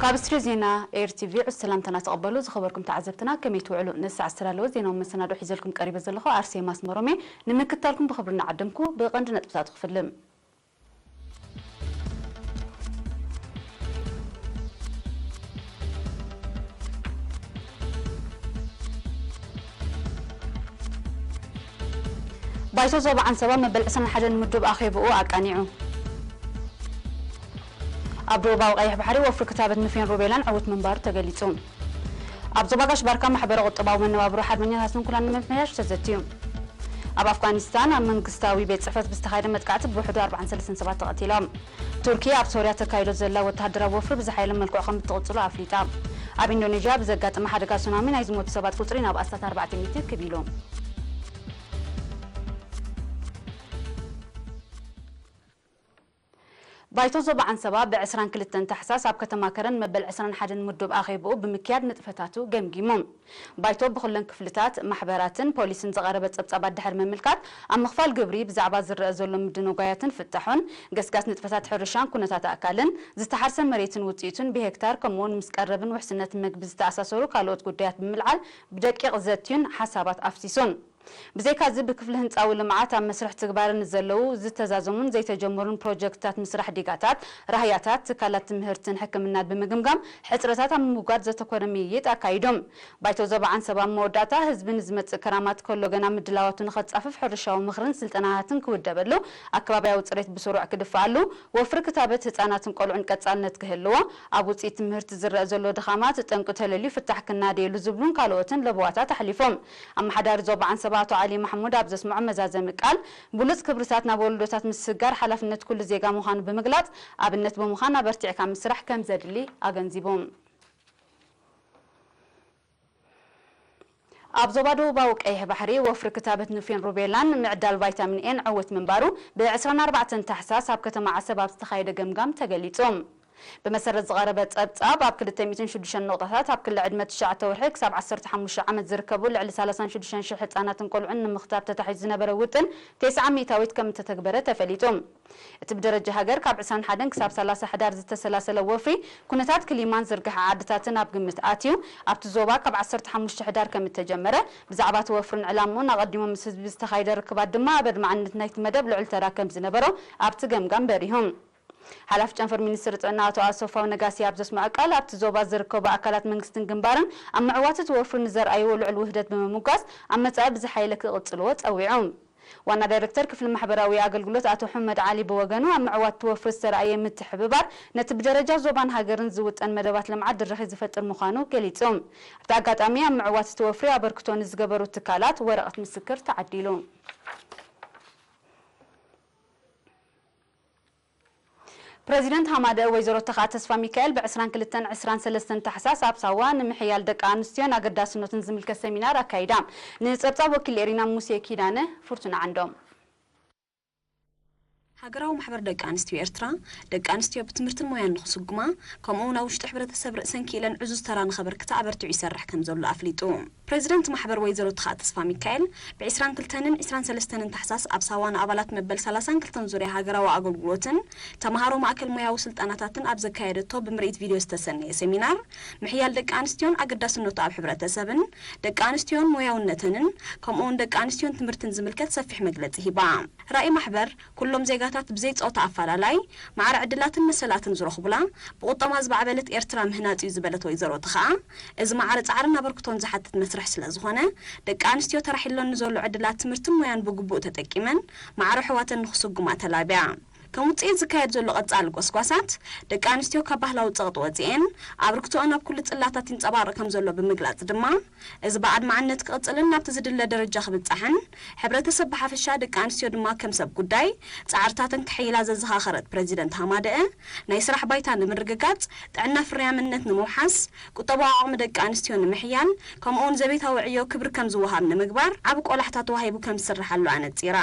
ካብ ስትሪ ዜና ኤር ቲ ቪ ዕስ ሰላምታና ተቐበሉ። ዝኸበርኩም ተዓዘብትና ከመይ ትውዕሉ? ንሳዕ ዝተዳለወ ዜናዊ መሰናዶ ሒዘልኩም ቀሪበ ዘለኹ ኣርሴማ ኣስመሮሜ። ንምክታልኩም ብኽብሪ እናዓደምኩ ብቐንዲ ነጥብታቱ ክፍልም። ባይቶ ዞባ ዓንሰባ መበል ዕስራን ሓደን ምዱብ ኣኼብኡ ኣቃኒዑ። ኣብ ደቡባዊ ቀይሕ ባሕሪ ወፍሪ ክታበት ንፌን ሩቤላን ዕውት ምንባሩ ተገሊጹ። ኣብ ዞባ ጋሽ ባርካ ማሕበረ ቁጠባዊ መነባብሮ ሓርበኛታት ስንኩላን ንምምሕያሽ ተዘትዩ። ኣብ ኣፍጋኒስታን ኣብ መንግስታዊ ቤት ጽሕፈት ብዝተኻየደ መጥቃዕቲ ብውሕዱ ኣርባዓን ሰለስተን ሰባት ተቐቲሎም። ቱርኪ ኣብ ሶርያ ተካይዶ ዘላ ወተሃደራዊ ወፍሪ ብዝሓየለ መልክዑ ከም እትቕጽሎ ኣፍሊጣ። ኣብ ኢንዶኔዥያ ብዘጋጠመ ሓደጋ ሱናሚ ናይ ዝሞቱ ሰባት ቁጽሪ ናብ ኣስታት ኣርባዕተ ሚእቲ ክብ ኢሉ። ባይቶ ዞባ ዓንሰባ ብዕስራን ክልተን ታሕሳስ ኣብ ከተማ ከረን መበል ዕስራን ሓደን ምዱብ ኣኼብኡ ብምክያድ ንጥፈታቱ ገምጊሙ። ባይቶ ብኹለን ክፍልታት፣ ማሕበራትን ፖሊስን ዝቐረበ ጸብጻባት ድሕሪ ምምልካት፣ ኣብ ምኽፋል ግብሪ ብዛዕባ ዝረአ ዘሎ ምድንጓያትን ፍታሑን፣ ገስጋስ ንጥፈታት ሕርሻን ኩነታት ኣእካልን፣ ዝተሓርሰ መሬትን ውጽኢቱን ብሄክታር፣ ከምኡውን ምስ ቀረብን ውሕስነት መግቢ ዝተኣሳሰሩ ካልኦት ጉዳያት ብምልዓል ብደቂቕ ዘትዩን ሓሳባት ኣፍሲሱን። ብዘይካዚ፣ ብክፍሊ ህንጻዊ ልምዓት ኣብ መስርሕ ትግባረ ንዘለዉ ዝተዛዘሙን ዘይተጀመሩን ፕሮጀክትታት ምስራሕ ዲጋታት፣ ራህያታት፣ ትካላት ትምህርትን ሕክምናን ብምግምጋም፣ ሕጽረታት ኣብ ምምጓድ ዘተኮረ ምይይጥ ኣካይዶም። ባይቶ ዞባ ዓንሰባ ኣብ መወዳእታ፣ ህዝቢ ንዝመጽእ ክራማት ከሎ ገና ምድላዋቱ ንኸጻፍፍ ሕርሻዊ ምኽርን ስልጠናታትን ክውደበሉ፣ ኣከባብያዊ ጽሬት ብስሩዕ ክድፍኣሉ፣ ወፍሪ ክታበት ህጻናትን ቆልዑን ቀጻልነት ክህልዎ፣ ኣብ ውጽኢት ትምህርቲ ዝረአ ዘሎ ድኻማት ጠንቁ ተለልዩ ፍታሕ ክናደየሉ ዝብሉን ካልኦትን ለበዋታት ኣሕሊፎም። ኣመሓዳሪ ዞባ ዓንሰባ ኣቶ ዓሊ ማሕሙድ ኣብ ዘስምዖ መዛዘሚ ቃል፣ ብሉጽ ክብርታት ናብ ወለዶታት ምስግጋር ሓላፍነት ኩሉ ዜጋ ምዃኑ ብምግላጽ፣ ኣብነት ብምዃን ኣበርቲዕካ ምስራሕ ከም ዘድሊ ኣገንዚቦም። ኣብ ዞባ ደቡባዊ ቀይሕ ባሕሪ ወፍሪ ክታበት ንፌን ሩቤላን ምዕዳል ቫይታሚን ኤን ዕውት ምንባሩ ብዕስራን ኣርባዕተን ታሕሳስ ኣብ ከተማ ዓሰብ ኣብ ዝተኻየደ ገምጋም ተገሊጹ። ብመሰረት ዝቐረበ ጸብጻብ፣ ኣብ ክልተ ሚእትን ሽዱሽተን ነቑጣታት ኣብ ክሊ ዕድመ ትሽዓተ ወርሒ ክሳብ ዓሰርተ ሓሙሽተ ዓመት ዝርከቡ ልዕሊ ሰላሳን ሽዱሽተን ሽሕ ህጻናትን ቆልዑን ንምኽታብ ተታሒዙ ዝነበረ ውጥን ተስዓ ሚእታዊት ከም እተተግበረ ተፈሊጡ። እቲ ብደረጃ ሃገር ካብ ዕስራን ሓደን ክሳብ ሰላሳ ሕዳር ዝተሰላሰለ ወፍሪ ኩነታት ክሊማን ዝርግሐ ዓድታትን ኣብ ግምት ኣትዩ፣ ኣብቲ ዞባ ካብ ዓሰርተ ሓሙሽተ ሕዳር ከም እተጀመረ፣ ብዛዕባ እቲ ወፍርን ዕላምኡን ኣቐዲሙ ምስ ህዝቢ ዝተኻየደ ርክባት ድማ ኣብ ኣድማዕነት ናይቲ መደብ ልዑል ተራ ከም ዝነበሮ ኣብቲ ገምጋም በሪሁ። ሓላፊ ጨንፈር ሚኒስትሪ ጥዕና ኣቶ ኣሰፋው ነጋሲ ኣብ ዘስምዖ ቃል፣ ኣብቲ ዞባ ዝርከቡ ኣካላት መንግስትን ግንባርን ኣብ ምዕዋት እቲ ወፍሪ ንዘርኣይዎ ልዑል ውህደት ብምምጓስ፣ ኣብ መጻኢ ብዝሓየለ ክቕጽልዎ ጸዊዑ። ዋና ዳይረክተር ክፍሊ ማሕበራዊ ኣገልግሎት ኣቶ ሑመድ ዓሊ ብወገኑ፣ ኣብ ምዕዋት እቲ ወፍሪ ዝተራእየ ምትሕብባር ነቲ ብደረጃ ዞባን ሃገርን ዝውጠን መደባት ልምዓት ድርኺት ዝፈጥር ምዃኑ ገሊጹ። ኣብቲ ኣጋጣሚ፣ ኣብ ምዕዋት እቲ ወፍሪ ኣበርክቶ ንዝገበሩ ትካላት ወረቐት ምስክር ተዓዲሉ። ፕረዚደንት ሃማደእ ወይዘሮ ተኽኣ ተስፋሚካኤል ብ ዕስራን ክልተን ዕስራን ሰለስተን ታሕሳስ ኣብ ሳዋ ንምሕያል ደቂ ኣንስትዮን ኣገዳስነቱን ዝምልከት ሰሚናር ኣካይዳ። ንጸብጻብ ወኪል ኤሪና ሙሴ ኪዳነ፣ ፍርቱና ዓንዶም። ሃገራዊ ማሕበር ደቂ ኣንስትዮ ኤርትራ፣ ደቂ ኣንስትዮ ብትምህርትን ሞያን ንኽስጉማ፣ ከምኡ እውን ኣብ ውሽጢ ሕብረተሰብ ርእሰን ክኢለን ዕዙዝ ተራ ንኸበርክታ ኣበርቲዑ ይሰርሕ ከም ዘሎ ኣፍሊጡ። ፕረዚደንት ማሕበር ወይዘሮ ትኻእ ተስፋሚካኤል፣ ብ ዕስራን ክልተን ዕስራን ሰለስተን ታሕሳስ ኣብ ሳዋ ንኣባላት መበል ሰላሳን ክልተን ዙርያ ሃገራዊ ኣገልግሎትን ተምሃሮ ማእከል ሞያዊ ስልጠናታትን ኣብ ዘካየደቶ ብምርኢት ቪድዮ ዝተሰነየ ሰሚናር፣ ምሕያል ደቂ ኣንስትዮን ኣገዳስነቱ ኣብ ሕብረተሰብን፣ ደቂ ኣንስትዮን ሞያውነተንን፣ ከምኡውን ደቂ ኣንስትዮን ትምህርትን ዝምልከት ሰፊሕ መግለጺ ሂባ። ራኢ ማሕበር፣ ኩሎም ዜጋታት ብዘይ ጾታ ኣፈላላይ፣ ማዕረ ዕድላትን መሰላትን ዝረኽቡላ፣ ብቁጠባ ዝማዕበለት ኤርትራ ምህናጽ እዩ ዝበለት ወይዘሮ ትኽኣ፣ እዚ ማዕረ ጻዕርን ኣበርክቶን ዝሓትት መስርሕ ስለዝኾነ፣ ደቂ ኣንስትዮ ተራሒሎን ንዘሎ ዕድላት ትምህርትን ሞያን ብግቡእ ተጠቂመን፣ ማዕረ ኣሕዋተን ንኽስጉማ ተላብያ። ከም ውጽኢት ዝካየድ ዘሎ ቀጻሊ ጎስጓሳት፣ ደቂ ኣንስትዮ ካብ ባህላዊ ጸቕጢ ወጺኤን፣ ኣበርክቶኣን ኣብ ኩሉ ጽላታት ይንጸባረቕ ከም ዘሎ ብምግላጽ ድማ፣ እዚ ብኣድማዕነት ክቕጽልን ናብቲ ዝድለ ደረጃ ክብጻሕን፣ ሕብረተሰብ ብሓፈሻ ደቂ ኣንስትዮ ድማ ከም ሰብ ጉዳይ ጻዕርታተን ክሕይላ ዘዘኻኸረት ፕረዚደንት ሃማደአ፣ ናይ ስራሕ ባይታ ንምርግጋጽ፣ ጥዕና ፍርያምነት ንምውሓስ፣ ቁጠባዊ ዓቕሚ ደቂ ኣንስትዮ ንምሕያል፣ ከምኡውን ዘቤታዊ ዕዮ ክብሪ ከም ዝወሃብ ንምግባር ዓቢ ቆላሕታ ተዋሂቡ ከም ዝስርሓሉ ኣነጺራ።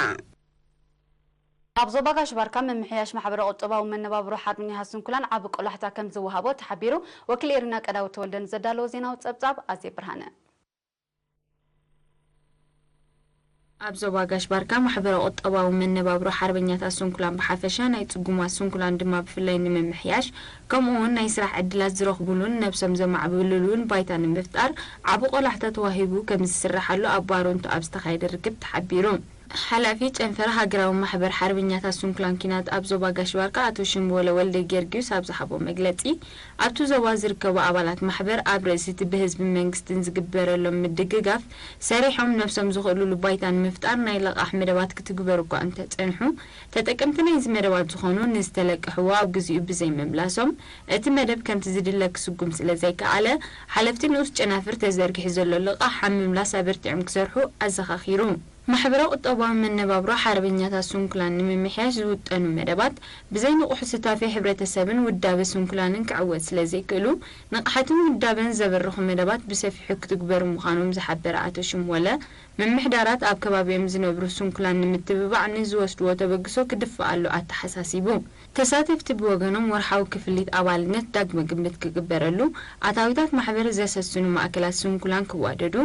ኣብ ዞባ ጋሽ ባርካ ምምሕያሽ ማሕበረ ቁጠባዊ መነባብሮ ሓርበኛታት ስንኩላን ዓቢ ቆላሕታ ከም ዝወሃቦ ተሓቢሩ። ወኪል ኤሪና ቀዳዊ ተወልደ ንዘዳለዎ ዜናዊ ጸብጻብ ኣዜ ብርሃነ። ኣብ ዞባ ጋሽ ባርካ ማሕበረ ቁጠባዊ መነባብሮ ሓርበኛታት ስንኩላን ብሓፈሻ ናይ ጽጉማት ስንኩላን ድማ ብፍላይ ንምምሕያሽ፣ ከምኡ እውን ናይ ስራሕ ዕድላት ዝረኽቡሉን ነብሶም ዘማዕብሉሉን ባይታ ንምፍጣር ዓቢ ቆላሕታ ተዋሂቡ ከም ዝስርሓሉ ኣብ ባሮንቱ ኣብ ዝተኻየደ ርክብ ተሓቢሩ። ሓላፊ ጨንፈር ሃገራዊ ማሕበር ሓርበኛታት ስንኩላን ኪናት ኣብ ዞባ ጋሽ ባርካ ኣቶ ሽምበለ ወልደ ጊዮርጊስ ኣብ ዝሃቦ መግለጺ፣ ኣብቲ ዞባ ዝርከቡ ኣባላት ማሕበር ኣብ ርእሲ እቲ ብህዝብን መንግስትን ዝግበረሎም ምድግጋፍ ሰሪሖም ነብሶም ዝኽእሉሉ ባይታ ንምፍጣር ናይ ልቓሕ መደባት ክትግበሩ እኳ እንተጸንሑ፣ ተጠቀምቲ ናይዚ መደባት ዝኾኑ ንዝተለቅሕዎ ኣብ ግዚኡ ብዘይምምላሶም፣ እቲ መደብ ከምቲ ዝድለ ክስጉም ስለ ዘይከኣለ፣ ሓለፍቲ ንኡስ ጨናፍር ተዘርጊሑ ዘሎ ልቓሕ ኣብ ምምላስ ኣበርቲዖም ክሰርሑ ኣዘኻኺሩ። ማሕበራዊ ቁጠባዊ መነባብሮ ሓርበኛታት ስንኩላን ንምምሕያሽ ዝውጠኑ መደባት ብዘይ ንቑሕ ስታፌ ሕብረተሰብን ውዳበ ስንኩላንን ክዕወት ስለ ዘይክእሉ፣ ንቕሓትን ውዳበን ዘበርኹ መደባት ብሰፊሑ ክትግበሩ ምዃኖም ዝሓበረ ኣቶ ሽምወለ፣ ምምሕዳራት ኣብ ከባቢኦም ዝነብሩ ስንኩላን ንምትብባዕ ንዝወስድዎ ተበግሶ ክድፋኣሉ ኣተሓሳሲቡ። ተሳተፍቲ ብወገኖም ወርሓዊ ክፍሊት ኣባልነት ዳግመ ግምት ክግበረሉ፣ ኣታዊታት ማሕበር ዘሰስኑ ማእከላት ስንኩላን ክዋደዱ፣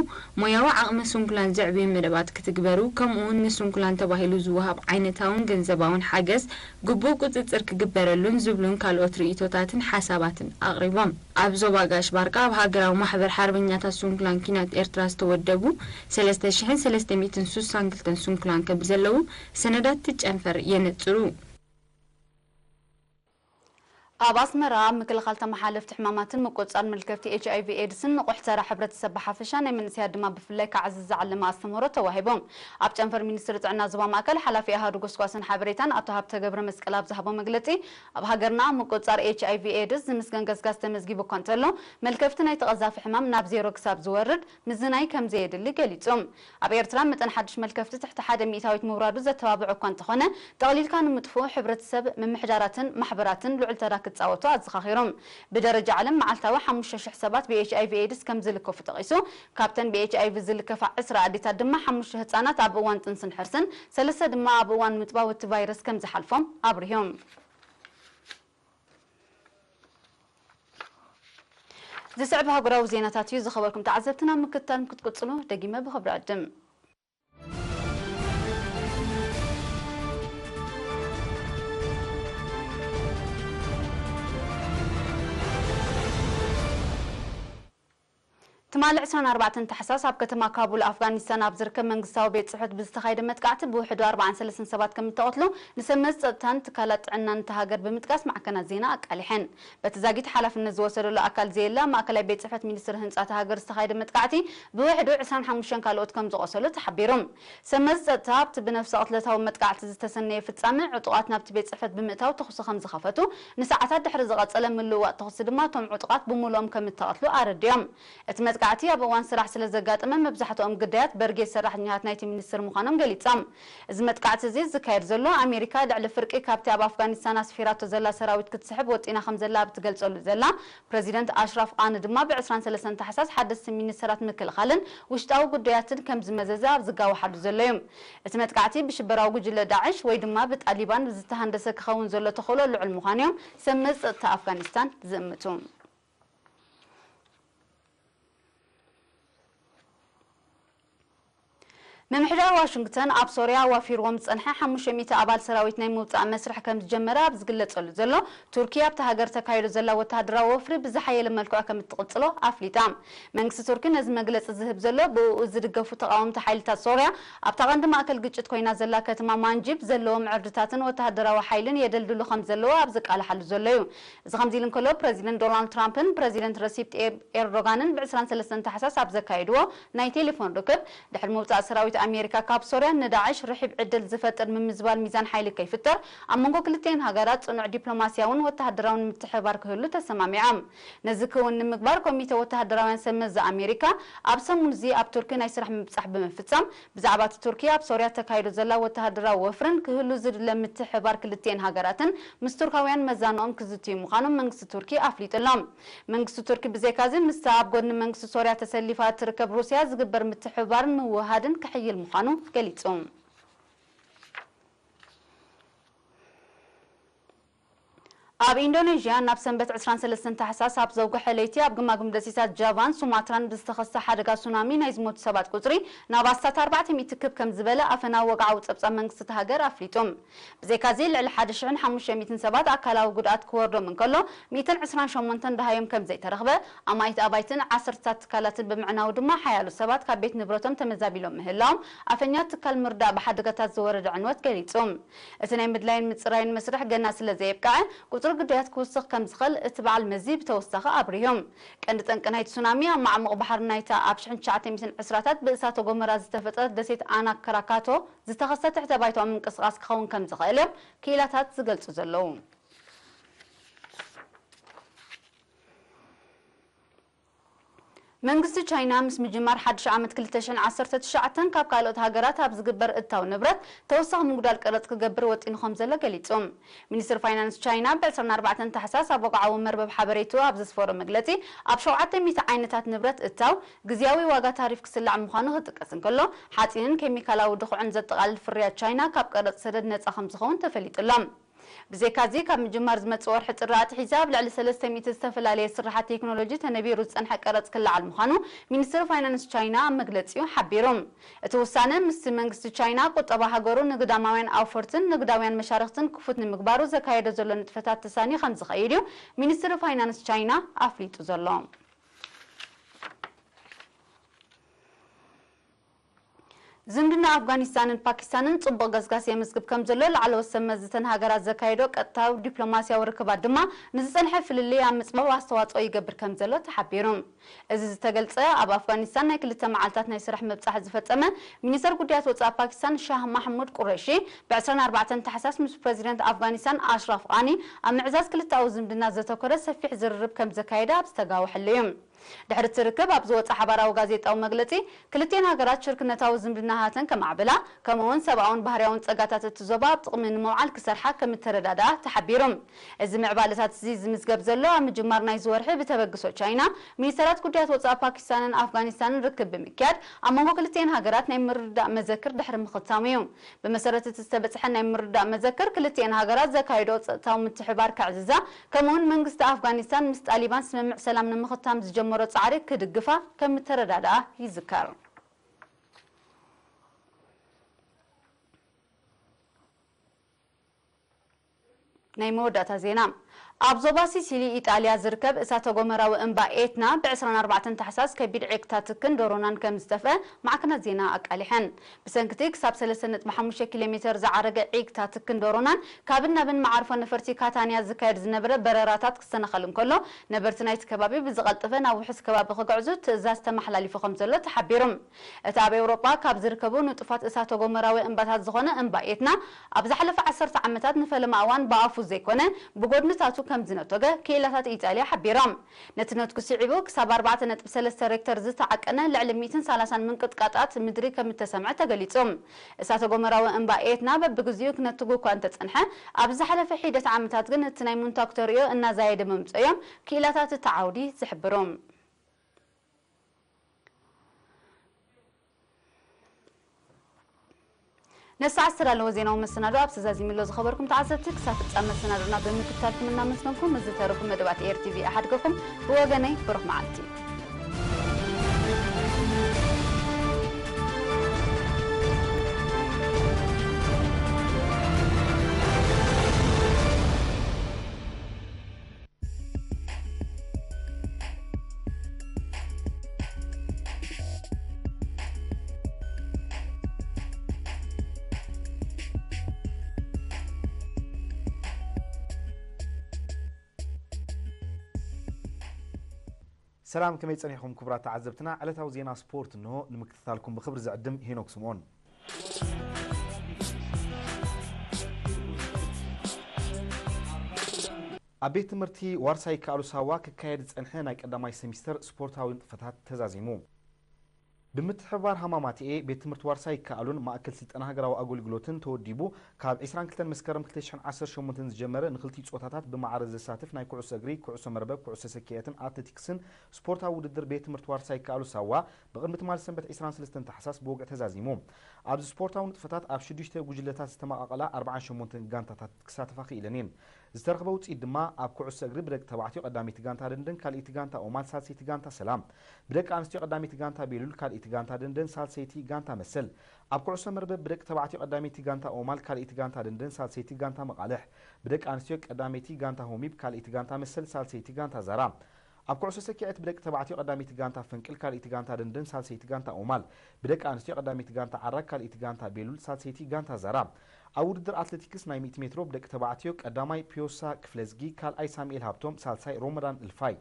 ሞያዊ ዓቕሚ ስንኩላን ዘዕብዩ መደባት ክትግበሩ፣ ከምኡውን ንስንኩላን ተባሂሉ ዝወሃብ ዓይነታውን ገንዘባውን ሓገዝ ግቡእ ቁጽጽር ክግበረሉን ዝብሉን ካልኦት ርእይቶታትን ሓሳባትን ኣቕሪቦም። ኣብ ዞባ ጋሽ ባርካ ኣብ ሃገራዊ ማሕበር ሓርበኛታት ስንኩላን ኪናት ኤርትራ ዝተወደቡ ሰለስተ ሽሕን ሰለስተ ሚእትን ስሳን ክልተን ስንኩላን ከም ዘለዉ ሰነዳት እቲ ጨንፈር የነጽሩ። ኣብ ኣስመራ ኣብ ምክልኻል ተመሓለፍቲ ሕማማትን ምቁጽጻር መልከፍቲ ኤች ኣይ ቪ ኤድስን ንቑሕ ተራ ሕብረተሰብ ብሓፈሻ ናይ መንእሰያት ድማ ብፍላይ ክዓዝዝ ዝዓለመ ኣስተምህሮ ተዋሂቡ። ኣብ ጨንፈር ሚኒስትሪ ጥዕና ዞባ ማእከል ሓላፊ ኣሃዱ ጎስጓስን ሓበሬታን ኣቶ ሃብተ ገብረ መስቀል ኣብ ዝሃቦ መግለጺ፣ ኣብ ሃገርና ኣብ ምቁጽጻር ኤች ኣይ ቪ ኤድስ ዝምስገን ገስጋስ ተመዝጊቡ እኳ እንተሎ፣ መልከፍቲ ናይቲ ቀዛፊ ሕማም ናብ ዜሮ ክሳብ ዝወርድ ምዝናይ ከም ዘየድሊ ገሊጹ። ኣብ ኤርትራ መጠን ሓድሽ መልከፍቲ ትሕቲ ሓደ ሚእታዊት ምውራዱ ዘተባብዕ እኳ እንተኾነ፣ ጠቕሊልካ ንምጥፍኡ ሕብረተሰብ፣ ምምሕዳራትን ማሕበራትን ልዑል ተራ ክጻወቱ ኣዘኻኺሩ። ብደረጃ ዓለም መዓልታዊ ሓሙሽተ ሽሕ ሰባት ብ ኤች ኣይ ቪ ኤድስ ከም ዝልከፉ ጠቒሱ፣ ካብተን ብ ኤች ኣይ ቪ ዝልከፋ ዕስራ ኣዴታት ድማ ሓሙሽተ ህጻናት ኣብ እዋን ጥንስን ሕርስን፣ ሰለስተ ድማ ኣብ እዋን ምጥባው እቲ ቫይረስ ከም ዝሓልፎም ኣብሪሁ። ዝስዕብ ሃገራዊ ዜናታት እዩ። ዝኸበርኩም ተዓዘብትና ምክትታል ክትቅጽሉ ደጊመ ብኽብሪ ዕድም። ትማሊ ዕስራን ኣርባዕተን ታሕሳስ ኣብ ከተማ ካቡል ኣፍጋኒስታን ኣብ ዝርከብ መንግስታዊ ቤት ጽሕፈት ብዝተኻየደ መጥቃዕቲ ብውሕዱ ኣርባዓን ሰለስተን ሰባት ከም እተቐትሉ ንሰብ መዚ ጸጥታን ትካላት ጥዕናን እታ ሃገር ብምጥቃስ ማዕከናት ዜና ኣቃሊሐን። በቲ ዛጊት ሓላፍነት ዝወሰደሉ ኣካል ዘየለ ኣብ ማእከላይ ቤት ጽሕፈት ሚኒስትሪ ህንጻ እታ ሃገር ዝተኻየደ መጥቃዕቲ ብውሕዱ ዕስራን ሓሙሽተን ካልኦት ከም ዝቖሰሉ ተሓቢሩ። ሰብ መዚ ጸጥታ ኣብቲ ብነፍሰ ቅትለታዊ መጥቃዕቲ ዝተሰነየ ፍጻመ ዕጡቓት ናብቲ ቤት ጽሕፈት ብምእታው ተኹሲ ከም ዝኸፈቱ፣ ንሰዓታት ድሕሪ ዝቐጸለ ምልውዋጥ ተኹሲ ድማ እቶም ዕጡቓት ብምሉኦም ከም እተቐትሉ ኣረዲኦም። እቲ መጥቃዕቲ ኣብ እዋን ስራሕ ስለ ዘጋጠመ መብዛሕትኦም ግዳያት በርጌድ ሰራሕተኛታት ናይቲ ሚኒስትሪ ምዃኖም ገሊጾም። እዚ መጥቃዕቲ እዚ ዝካየድ ዘሎ ኣሜሪካ ልዕሊ ፍርቂ ካብቲ ኣብ ኣፍጋኒስታን ኣስፊራቶ ዘላ ሰራዊት ክትስሕብ ወጢና ከም ዘላ ኣብ ትገልጸሉ ዘላ፣ ፕረዚደንት ኣሽራፍ ቃኒ ድማ ብ ዕስራን ሰለስተን ታሕሳስ ሓደስቲ ሚኒስተራት ምክልኻልን ውሽጣዊ ጉዳያትን ከም ዝመዘዘ ኣብ ዝጋወሓሉ ዘሎ እዩ። እቲ መጥቃዕቲ ብሽበራዊ ጉጅለ ዳዕሽ ወይ ድማ ብጣሊባን ዝተሃንደሰ ክኸውን ዘሎ ተኽእሎ ልዑል ምዃኑ እዮም ሰብ መዚ ጸጥታ ኣፍጋኒስታን ዝእምቱ። ምምሕዳር ዋሽንግተን ኣብ ሶርያ ዋፊርዎም ዝጸንሐ ሓሙሽተ ሚእቲ ኣባል ሰራዊት ናይ ምውጻእ መስርሕ ከም ዝጀመረ ኣብ ዝግለጸሉ ዘሎ፣ ቱርኪ ኣብታ ሃገር ተካይዶ ዘላ ወተሃደራዊ ወፍሪ ብዝሓየለ መልክዑ ከም እትቕጽሎ ኣፍሊጣ። መንግስቲ ቱርኪ ነዚ መግለጺ ዝህብ ዘሎ፣ ብእኡ ዝድገፉ ተቓወምቲ ሓይልታት ሶርያ ኣብታ ቀንዲ ማእከል ግጭት ኮይና ዘላ ከተማ ማንጂብ ዘለዎም ዕርድታትን ወተሃደራዊ ሓይልን የደልድሉ ከም ዘለዉ ኣብ ዝቃልሓሉ ዘሎ እዩ። እዚ ከምዚ ኢሉ እንከሎ፣ ፕረዚደንት ዶናልድ ትራምፕን ፕረዚደንት ረሲፕ ጣይብ ኤርዶጋንን ብ ዕስራን ሰለስተን ታሕሳስ ኣብ ዘካየድዎ ናይ ቴሌፎን ርክብ፣ ድሕሪ ምውጻእ ሰራዊት ኣሜሪካ ካብ ሶርያ፣ ንዳዕሽ ርሒብ ዕድል ዝፈጥር ምምዝባል ሚዛን ሓይሊ ከይፍጠር፣ ኣብ መንጎ ክልቲኤን ሃገራት ጽኑዕ ዲፕሎማስያውን ወተሃደራውን ምትሕብባር ክህሉ ተሰማሚዖም። ነዚ ክውን ንምግባር፣ ኮሚተ ወተሃደራውያን ሰብ መዚ ኣሜሪካ ኣብ ሰሙን እዚ ኣብ ቱርኪ ናይ ስራሕ ምብጻሕ ብምፍጻም፣ ብዛዕባ እቲ ቱርኪ ኣብ ሶርያ ተካይዶ ዘላ ወተሃደራዊ ወፍርን ክህሉ ዝድለ ምትሕብባር ክልቲኤን ሃገራትን ምስ ቱርካውያን መዛንኦም ክዝትዩ ምዃኖም መንግስቲ ቱርኪ ኣፍሊጡ ኣሎ። መንግስቲ ቱርኪ ብዘይካዚ ምስታ ኣብ ጎድኒ መንግስቲ ሶርያ ተሰሊፋ እትርከብ ሩስያ ዝግበር ምትሕብባርን ምውህሃድን ክሕይል ምዃኑ ገሊጹ። ኣብ ኢንዶኔዥያ ናብ ሰንበት ዕስራን ሰለስተን ታሕሳስ ኣብ ዘውግሐ ለይቲ ኣብ ግማግም ደሴታት ጃቫን ሱማትራን ብዝተኸስተ ሓደጋ ሱናሚ ናይ ዝሞቱ ሰባት ቁጽሪ ናብ ኣስታት ኣርባዕተ ሚእቲ ክብ ከም ዝበለ ኣፈናዊ ወግዓዊ ጸብጻብ መንግስቲ እቲ ሃገር ኣፍሊጡ። ብዘይካዚ ልዕሊ ሓደ ሽሕን ሓሙሽተ ሚእትን ሰባት ኣካላዊ ጉድኣት ክወርዶም እንከሎ፣ ሚእትን ዕስራን ሸሞንተን ደሃዮም ከም ዘይተረኽበ፣ ኣማኢት ኣባይትን ዓሰርተታት ትካላትን ብምዕናው ድማ ሓያሎ ሰባት ካብ ቤት ንብረቶም ተመዛቢሎም ምህላዎም ኣፈኛ ትካል ምርዳእ ብሓደጋታት ዝወረደ ዕንወት ገሊጹ። እቲ ናይ ምድላይን ምጽራይን መስርሕ ገና ስለ ዘየብቅዐ፣ ቁጽሪ ግዳያት ክውስኽ ከም ዝኽእል እቲ በዓል መዚ ብተወሳኺ ኣብሪሁ። ቀንዲ ጠንቂ ናይቲ ሱናሚ ኣብ ማዕሙቕ ባሕሪ ናይታ ኣብ ሽሕን ትሽዓተ ሚእትን ዕስራታት ብእሳተ ጎመራ ዝተፈጥረት ደሴት ኣና ክራካቶ ዝተኸስተ ትሕተ ባይታዊ ምንቅስቓስ ክኸውን ከም ዝኽእል እዮም ክኢላታት ዝገልጹ ዘለዉ። መንግስቲ ቻይና ምስ ምጅማር ሓድሽ ዓመት ክልተ ሽሕን ዓሰርተ ትሽዓተን ካብ ካልኦት ሃገራት ኣብ ዝግበር እታው ንብረት ተወሳኺ ምጉዳል ቀረጽ ክገብር ወጢኑ ከም ዘሎ ገሊጹ። ሚኒስትር ፋይናንስ ቻይና ብ ዕስራን ኣርባዕተን ታሕሳስ ኣብ ወግዓዊ መርበብ ሓበሬቱ ኣብ ዘስፈሮ መግለጺ፣ ኣብ ሸውዓተ ሚእቲ ዓይነታት ንብረት እታው ግዝያዊ ዋጋ ታሪፍ ክስላዕ ምዃኑ ክጥቀስ እንከሎ፣ ሓጺንን ኬሚካላዊ ድኹዕን ዘጠቓልል ፍርያት ቻይና ካብ ቀረጽ ሰደድ ነጻ ከም ዝኸውን ተፈሊጡ ኣሎ። ብዘይካዚ፣ ካብ ምጅማር ዝመጽእ ወርሒ ጥሪ ኣትሒዛ ኣብ ልዕሊ ሰለስተ ሚእቲ ዝተፈላለየ ስርሓት ቴክኖሎጂ ተነቢሩ ዝጸንሐ ቀረጽ ክለዓል ምዃኑ ሚኒስትሪ ፋይናንስ ቻይና ኣብ መግለጺኡ ሓቢሩ። እቲ ውሳነ ምስቲ መንግስቲ ቻይና ቁጠባ ሃገሩ ንግዳማውያን ኣውፈርትን ንግዳውያን መሻርኽትን ክፉት ንምግባሩ ዘካየዶ ዘሎ ንጥፈታት ተሳንዩ ከም ዝኸይድ እዩ ሚኒስትሪ ፋይናንስ ቻይና ኣፍሊጡ ዘሎ። ዝምድና ኣፍጋኒስታንን ፓኪስታንን ጽቡቕ ገስጋስ የመዝግብ ከም ዘሎ ላዕለዎት ሰብ መዚ እተን ሃገራት ዘካየዶ ቀጥታዊ ዲፕሎማስያዊ ርክባት ድማ ንዝጸንሐ ፍልልይ ኣብ ምጽባብ ኣስተዋጽኦ ይገብር ከም ዘሎ ተሓቢሩ። እዚ ዝተገልጸ ኣብ ኣፍጋኒስታን ናይ ክልተ መዓልታት ናይ ስራሕ ምብጻሕ ዝፈጸመ ሚኒስተር ጉዳያት ወጻኢ ፓኪስታን ሻህ ማሕሙድ ቁረሺ ብ ዕስራን ኣርባዕተን ታሕሳስ ምስ ፕረዚደንት ኣፍጋኒስታን ኣሽራፍ ቃኒ ኣብ ምዕዛዝ ክልተኣዊ ዝምድና ዘተኮረ ሰፊሕ ዝርርብ ከም ዘካየደ ኣብ ዝተጋወሐሉ እዩ። ድሕሪ እቲ ርክብ ኣብ ዝወጸ ሓባራዊ ጋዜጣዊ መግለጺ፣ ክልቲኤን ሃገራት ሽርክነታዊ ዝምድናታተን ከማዕብላ፣ ከምኡ'ውን ሰብኣውን ባህርያውን ጸጋታት እቲ ዞባ ኣብ ጥቕሚ ንምውዓል ክሰርሓ ከም እተረዳድኣ ተሓቢሩ። እዚ ምዕባለታት እዚ ዝምዝገብ ዘሎ ኣብ ምጅማር ናይዚ ወርሒ ብተበግሶ ቻይና፣ ሚኒስተራት ጉዳያት ወጻኢ ፓኪስታንን ኣፍጋኒስታንን ርክብ ብምክያድ፣ ኣብ መንጎ ክልቲኤን ሃገራት ናይ ምርድዳእ መዘክር ድሕሪ ምኽታሙ እዩ። ብመሰረት እቲ ዝተበጽሐ ናይ ምርድዳእ መዘክር፣ ክልቲኤን ሃገራት ዘካየድኦ ጸጥታዊ ምትሕብባር ከዕዝዛ፣ ከምኡ'ውን መንግስቲ ኣፍጋኒስታን ምስ ጣሊባን ስምምዕ ሰላም ንምኽታም ዝጀመሮ ጻዕሪ ክድግፋ ከም እተረዳድኣ ይዝከር። ናይ መወዳእታ ዜና። ኣብ ዞባ ሲሲሊ ኢጣልያ ዝርከብ እሳተ ጎመራዊ እምባ ኤትና ብ ዕስራን ኣርባዕተን ታሕሳስ ከቢድ ዒግታ ትክን ዶሮናን ከም ዝጠፍአ ማዕከናት ዜና ኣቃሊሐን። ብሰንኪ እቲ ክሳብ ሰለስተ ነጥቢ ሓሙሽተ ኪሎ ሜተር ዝዓረገ ዒግታ ትክን ዶሮናን ካብን ናብን መዓርፎ ነፈርቲ ካታንያ ዝካየድ ዝነበረ በረራታት ክሰናኸል እንከሎ፣ ነበርቲ ናይቲ ከባቢ ብዝቐልጠፈ ናብ ውሑስ ከባቢ ክግዕዙ ትእዛዝ ተመሓላሊፉ ከም ዘሎ ተሓቢሩ። እቲ ኣብ ኤውሮጳ ካብ ዝርከቡ ንጡፋት እሳተ ጎመራዊ እምባታት ዝኾነ እምባ ኤትና፣ ኣብ ዝሓለፈ ዓሰርተ ዓመታት ንፈለማ እዋን ብኣፉ ዘይኮነ፣ ብጎድንታቱ ከም ዝነቶገ ክኢላታት ኢጣልያ ሓቢሮም። ነቲ ነትጉ ስዒቡ፣ ክሳብ ኣርባዕተ ነጥቢ ሰለስተ ሬክተር ዝተዓቀነ ልዕሊ ሚእትን ሰላሳን ምንቅጥቃጣት ምድሪ ከም እተሰምዐ ተገሊጹ። እሳተ ጎመራዊ እምባ ኤትና በብግዚኡ ክነትጉ እኳ እንተጸንሐ፣ ኣብ ዝሓለፈ ሒደት ዓመታት ግን እቲ ናይ ሙንታግ ተርእዮ እናዛየደ ምምጽኡ እዮም ክኢላታት እቲ ዓውዲ ዝሕብሩ። ነዚ ሰዓት ዝተዳለወ ዜናዊ መሰናዶ ኣብዚ ተዛዚሙ ኣሎ። ዝኸበርኩም ተዓዘብቲ፣ ክሳብ ፍጻመ መሰናዶና ብምክትታልኩም እናመስገንኩም፣ ምስ ዝተረፉ መደባት ኤር ቲ ቪ ይሓድገኩም። ብወገነይ ብሩኽ መዓልቲ። ሰላም፣ ከመይ ጸኒሕኩም ክቡራት ተዓዘብትና? ዕለታዊ ዜና ስፖርት እንሆ ንምክትታልኩም ብኽብሪ ዝዕድም ሄኖክ ስምኦን። ኣብ ቤት ትምህርቲ ዋርሳይ ይከኣሉ ሳዋ ክካየድ ዝጸንሐ ናይ ቀዳማይ ሰሚስተር ስፖርታዊ ንጥፈታት ተዛዚሙ። ብምትሕብባር ሃማማትኤ፣ ቤት ትምህርቲ ዋርሳይ ይከኣሉን ማእከል ስልጠና ሃገራዊ ኣገልግሎትን ተወዲቡ፣ ካብ ዕስራን ክልተን መስከረም ክልተ ሽሕን ዓሰርተ ሸሞንተን ዝጀመረ ንክልቲኡ ጾታታት ብማዕረ ዘሳትፍ ናይ ኩዕሶ እግሪ፣ ኩዕሶ መርበብ፣ ኩዕሶ ሰኪዔትን ኣትሌቲክስን ስፖርታዊ ውድድር ቤት ትምህርቲ ዋርሳይ ይከኣሉ ሳዋ ብቕድሚ ትማሊ ሰንበት ዕስራን ሰለስተን ታሕሳስ ብወግዒ ተዛዚሙ። ኣብዚ ስፖርታዊ ንጥፈታት ኣብ ሽዱሽተ ጉጅለታት ዝተመቓቐላ ኣርባዓን ሸሞንተን ጋንታታት ክሳተፋ ክኢለን እየን። ዝተረኽበ ውፅኢት ድማ ኣብ ኩዕሶ እግሪ ብደቂ ተባዕትዮ ቀዳመይቲ ጋንታ ደንደን ካልኣይቲ ጋንታ ኦማል ሳልሰይቲ ጋንታ ሰላም፣ ብደቂ ኣንስትዮ ቀዳመይቲ ጋንታ ቤሉል ካልኣይቲ ጋንታ ደንደን ሳልሰይቲ ጋንታ መሰል፣ ኣብ ኩዕሶ መርበብ ብደቂ ተባዕትዮ ቀዳመይቲ ጋንታ ኦማል ካልኣይቲ ጋንታ ደንደን ሳልሰይቲ ጋንታ መቓልሕ፣ ብደቂ ኣንስትዮ ቀዳመይቲ ጋንታ ሆሚብ ካልኣይቲ ጋንታ መሰል ሳልሰይቲ ጋንታ ዛራ፣ ኣብ ኩዕሶ ሰኪዐት ብደቂ ተባዕትዮ ቀዳመይቲ ጋንታ ፈንቅል ካልኣይቲ ጋንታ ደንደን ሳልሰይቲ ጋንታ ኦማል፣ ብደቂ ኣንስትዮ ቀዳመይቲ ጋንታ ዓራግ ካልኣይቲ ጋንታ ቤሉል ሳልሰይቲ ጋንታ ዛራ። ኣብ ውድድር ኣትሌቲክስ ናይ ሚእቲ ሜትሮ ብደቂ ተባዕትዮ ቀዳማይ ፒዮሳ ክፍለዝጊ፣ ካልኣይ ሳሙኤል ሃብቶም፣ ሳልሳይ ሮመዳን እልፋይ።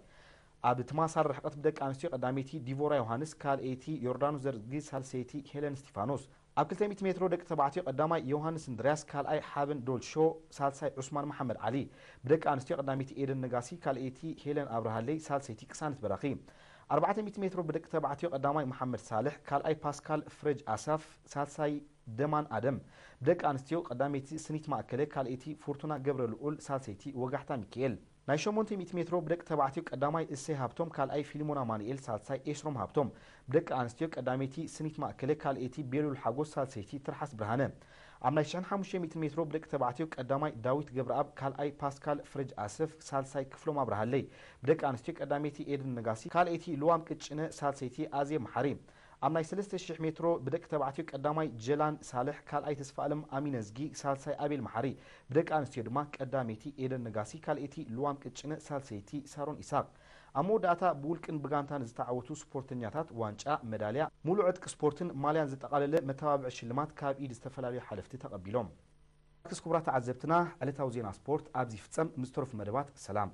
ኣብ ተመሳሳሊ ርሕቀት ብደቂ ኣንስትዮ ቀዳመይቲ ዲቮራ ዮሃንስ፣ ካልኣይቲ ዮርዳኖስ ዘርዝጊ፣ ሳልሰይቲ ሄለን እስቲፋኖስ። ኣብ ክልተ ሚእቲ ሜትሮ ደቂ ተባዕትዮ ቀዳማይ ዮሃንስ እንድርያስ፣ ካልኣይ ሓበን ዶልሾ፣ ሳልሳይ ዑስማን መሓመድ ዓሊ። ብደቂ ኣንስትዮ ቀዳመይቲ ኤደን ነጋሲ፣ ካልኣይቲ ሄለን ኣብርሃለይ፣ ሳልሰይቲ ቅሳነት በራኺ። ኣርባዕተ ሚእቲ ሜትሮ ብደቂ ተባዕትዮ ቀዳማይ መሓመድ ሳልሕ፣ ካልኣይ ፓስካል ፍረጅ ኣሳፍ፣ ሳልሳይ ደማን ኣደም። ብደቂ ኣንስትዮ ቀዳመይቲ ስኒት ማእከለ፣ ካልኣይቲ ፉርቱና ገብረ ልኡል፣ ሳልሰይቲ ወጋሕታ ሚካኤል። ናይ ሸሞንተ ሚእቲ ሜትሮ ብደቂ ተባዕትዮ ቀዳማይ እሰይ ሃብቶም፣ ካልኣይ ፊልሞን ኣማኑኤል፣ ሳልሳይ ኤስሮም ሃብቶም። ብደቂ ኣንስትዮ ቀዳመይቲ ስኒት ማእከለ፣ ካልኣይቲ ቤሉል ሓጎስ፣ ሳልሰይቲ ትርሓስ ብርሃነ። ኣብ ናይ ሽሕን ሓሙሽተ ሚእትን ሜትሮ ብደቂ ተባዕትዮ ቀዳማይ ዳዊት ገብረኣብ፣ ካልኣይ ፓስካል ፍረጅ ኣሰፍ፣ ሳልሳይ ክፍሎም ኣብርሃለይ። ብደቂ ኣንስትዮ ቀዳመይቲ ኤደን ነጋሲ፣ ካልኣይቲ ልዋም ቅጭነ፣ ሳልሰይቲ ኣዜ መሓሪ። ኣብ ናይ ሰለስተ ሽሕ ሜትሮ ብደቂ ተባዕትዮ ቀዳማይ ጀላን ሳልሕ፣ ካልኣይ ተስፋኣለም ኣሚነዝጊ፣ ሳልሳይ ኣቤል መሓሪ። ብደቂ ኣንስትዮ ድማ ቀዳመይቲ ኤደን ነጋሲ፣ ካልኣይቲ ልዋም ቅጭነ፣ ሳልሰይቲ ሳሮን ኢሳቅ። ኣብ መወዳእታ ብውልቅን ብጋንታን ዝተዓወቱ ስፖርተኛታት ዋንጫ፣ መዳልያ፣ ሙሉእ ዕጥቂ ስፖርትን ማልያን ዘጠቓለለ መተባብዒ ሽልማት ካብ ኢድ ዝተፈላለዩ ሓለፍቲ ተቐቢሎም። ክቡራት ተዓዘብትና፣ ዕለታዊ ዜና ስፖርት ኣብዚ ይፍጸም። ምስ ተረፉ መደባት ሰላም።